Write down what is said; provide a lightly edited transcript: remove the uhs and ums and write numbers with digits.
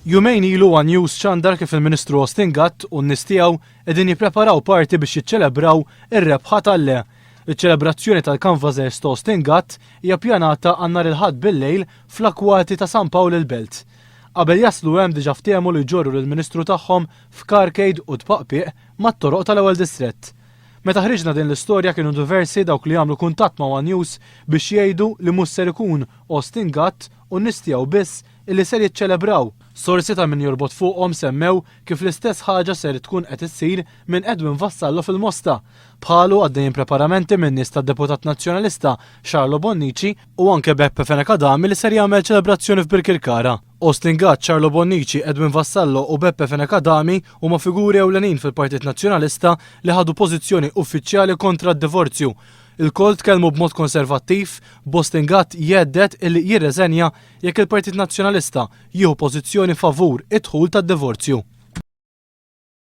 Jumejn ilu One News xandar kif il-Ministru Austin Gatt u n-nies tiegħu qegħdin jippreparaw party biex jiċċelebraw ir-rebħa tal-Le. Iċ-ċelebrazzjoni tal-Canvassers ta' Austin Gatt hija ppjanata għal nhar il-Ħadd bil-lejl fl-akwati ta' San Pawl il-Belt. Qabel jaslu hemm diġà ftehmu li jġorru lill-Ministru tagħhom f'carcade u tpaqpiq mat-toroq tal-ewwel distrett. Meta ħriġna din l-istorja kienu diversi dawk li għamlu kuntatt ma' One News biex jgħidu li mhux ser ikun Austin Gatt u n-nies tiegħu biss illi ser jiċċelebraw. Sorsi ta' min jorbot fuqhom semmew kif l-istess ħaġa ser tkun qed issir minn Edwin Vassallo fil-Mosta. Bħalu għaddejjin preparamenti minn nies tad-Deputat Nazzjonalista Charlo Bonnici u anke Beppe Fenech Adami li ser jagħmel ċelebrazzjoni f'Birkirkara. Austin Gatt, Charlo Bonnici, Edwin Vassallo u Beppe Fenech Adami huma figuri ewlenin fil-Partit Nazzjonalista li ħadu pożizzjoni uffiċjali kontra d-divorzju. Ilkoll tkellmu b'mod konservattiv, b'Austin Gatt jhedded illi jirreżenja jekk il-Partit Nazzjonalista jieħu pożizzjoni favur id-dħul tad-divorzju.